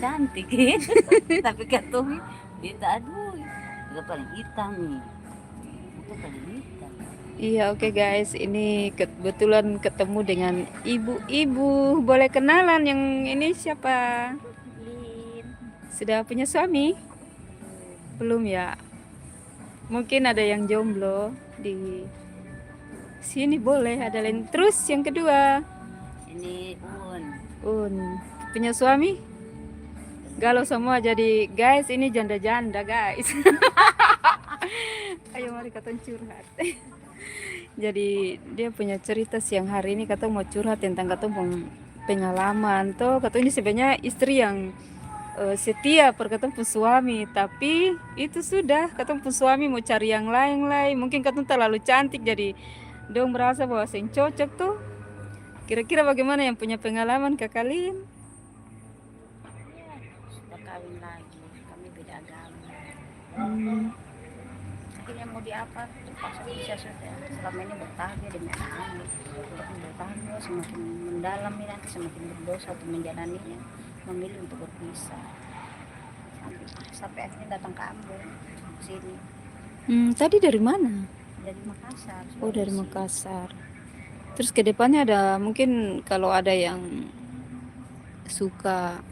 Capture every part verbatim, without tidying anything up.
Cantik. Tapi katong beta, aduh, beta paling hitam ni. Beta paling hitam. Iya, oke, guys, ini kebetulan ketemu dengan ibu-ibu. Boleh kenalan, yang ini siapa? Lin. Sudah punya suami? Belum, ya? Mungkin ada yang jomblo di sini, boleh ada lain. Terus yang kedua? Ini Un. Un. Punya suami? Galau semua. Jadi, guys, ini janda-janda, guys. Ayo, mari katong curhat. Jadi, dia punya cerita siang hari ini, katong mau curhat tentang katong pung pengalaman to. Katong ini sebenarnya istri yang, eh, setia par katong pung suami, tapi itu sudah, katong pung suami mau cari yang laeng lai. Mungkin katong talalu cantik, jadi dong merasa bahwa seng cocok to. Kira-kira bagaimana yang punya pengalaman, Kaka Lin? Iya, sudah kawin lagi, kami beda agama. Hmm. Akhirnya mau di apa, terpaksa bisa sudah. Selama ini bertahan dia demi anak-anak. Tapi bertahan dia semakin mendalam ini, nanti semakin berdosa untuk menjalaninya, memilih untuk berpisah. Sampai, sampai akhirnya datang ke Ambon, ke sini. Hmm, tadi dari mana? Dari Makassar, Sulawesi. Oh, dari Makassar. Terus ke depannya ada mungkin kalau ada yang suka?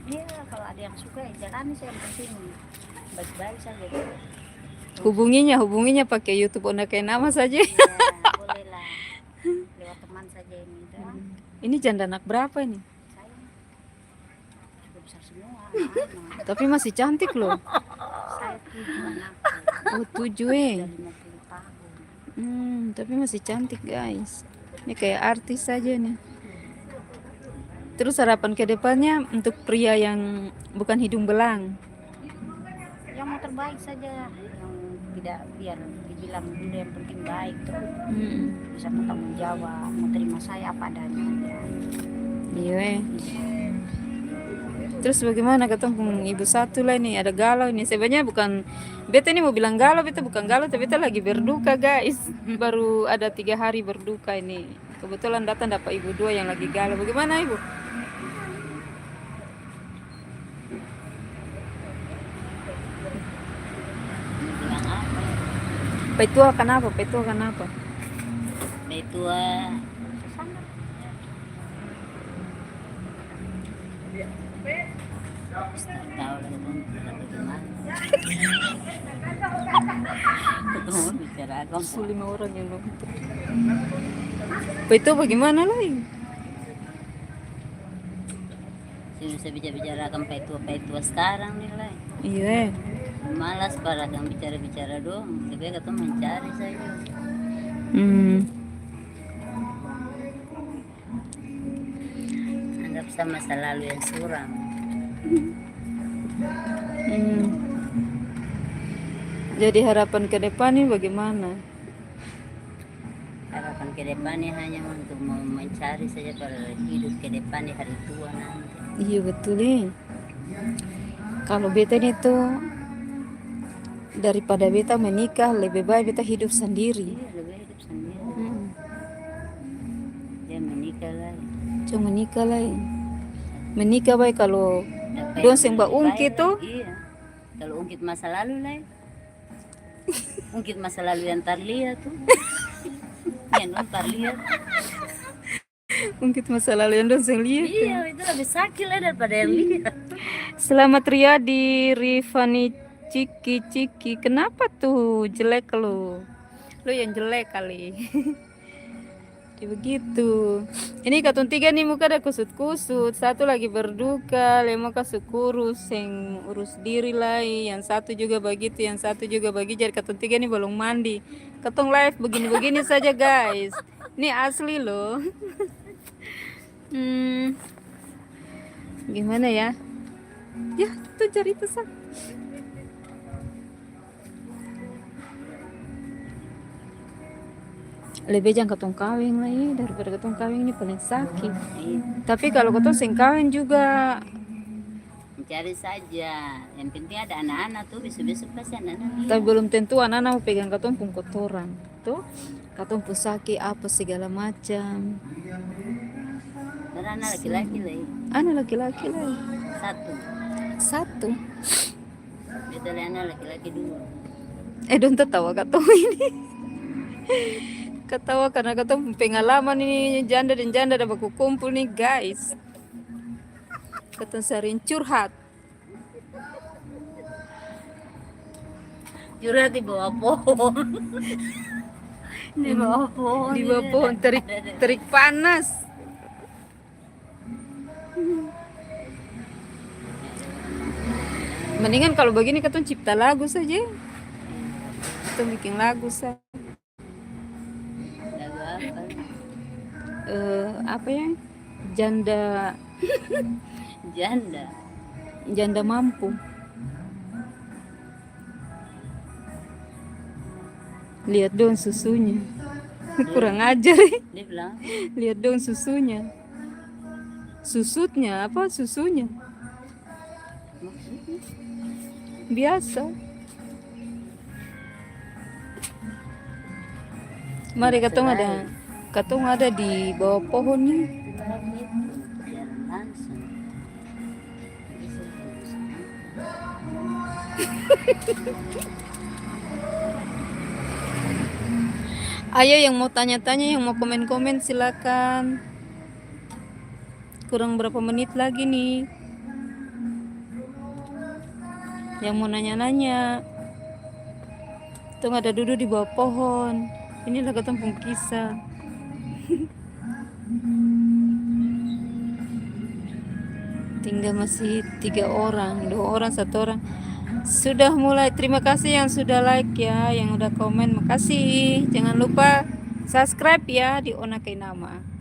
Iya, kalau ada yang suka, ya jalani saja, yang penting baik-baik saja gitu. Hubunginya, hubunginya pakai YouTube Ona Kae Nama saja. Iya, boleh lah. Lewat teman saja ini, itu. Hmm. Ini janda anak berapa ini? Saya. Sudah besar semua anak-anak. Tapi masih cantik loh. Saya tujuh anakku. Oh, tujuh, eh. Sudah lima puluh tahun. Hmm, tapi masih cantik, guys. Ini kayak artis saja nih. Terus harapan ke depannya untuk pria yang bukan hidung belang? Yang mau terbaik saja, yang tidak, biar dibilang muda, yang penting baik tuh. Hmm. Bisa bertanggung jawab, mau terima saya apa adanya aja. Iya, eh. Terus bagaimana katong pung ibu satu lai nih, ada galau nih. Sebenarnya bukan, beta ini mau bilang galau, beta bukan galau, tapi beta lagi berduka, guys. Baru ada tiga hari berduka ini. Kebetulan datang dapa ibu dua yang lagi galau. Bagaimana, Ibu? Bilang apa? Paitua kanapa? Paitua kanapa? Paitua. Tahu lah, Bang. Ketemu bicara apa? Su lima orang yang nonton. Paitua bagaimana lai? Seng bisa bicara-bicara akang paitua-paitua skarang ni lai. Iya, eh. Malas par akang bicara-bicara dong. Lebih bae katong mancari saja. Hmm. Anggap sa masa lalu yang suram. Hmm. Jadi harapan ke depan ni bagaimana? Harapan ke depan ni hanya untuk mau mencari saja par hidup ke depan di hari tua nanti. Iya, betul, eh. Kalo beta ni to, daripada beta menikah, lebe bae beta hidup sandiri. Iya, lebe bae hidup sandiri. Mm-mm. Dia menikah lai. Jang menikah lai. Menikah bae kalo dong seng baungkit to. Iya. Kalo ungkit masa lalu lai. Ungkit masa lalu yang tar lia tu. Yang dong tar lia. Ungkit masa lalu yang dong seng lia tu. Iya, itu lebih sakit lah daripada yang lia. Selamat Riyadi, Rifani Ciki Ciki. Kenapa tuh jelek lu? Lu yang jelek kali. Ya begitu. Ini katong tiga nih muka ada kusut-kusut, satu lagi berduka, lemo kasu kurus, seng urus diri lai, yang satu juga bagitu, yang satu juga bagitu, jadi katong tiga nih balong mandi. Katong live begini-begini saja, guys. Ini asli loh. Hmm, gimana ya? Ya, itu cerita sa. Lebe jang katong kaweng lai, daripada katong kaweng ni paleng saki. Iya. Tapi kalo katong seng kaweng juga. Mencari saja, yang penting ada ana-ana tu, beso-beso pasti ana-ana lia. Tapi belum tentu ana-ana mo pegang katong pung kotoran, to. Katong pung saki apa segala macam. Karna ana laki-laki lai. Ana laki-laki lai. Satu. Satu. Beta lia ana laki-laki dua. Eh, dong tatawa katong ini. Katawa karna katong pung pengalaman ini, janda deng janda ada baku kumpul nih, guys. Katong sering curhat. Curhat di bawah pohon. Di bawah pohon. Di bawah pohon, terik, terik panas. Mendingan kalau begini katong cipta lagu saja. Katong bikin lagu sa. Lagu apa? Eh, apa ya? Janda. Janda. Janda mampu. Lihat dong susunya. Kurang ajar. Dia bilang, lihat dong susunya. Susutnya apa? Susunya. Biasa. Mari, biasa katong ada, katong ada di bawah pohon nih. Jalan langsung. Ayo, yang mau tanya-tanya, yang mau komen-komen, silakan. Kurang berapa menit lagi nih? Yang mau nanya-nanya, tong ada dudu di bawah pohon. Inilah katong pung kisah. Tinggal masih tiga orang, dua orang, satu orang. Sudah mulai, terima kasih yang sudah like ya, yang udah komen, makasih. Jangan lupa subscribe ya di Ona Kainama.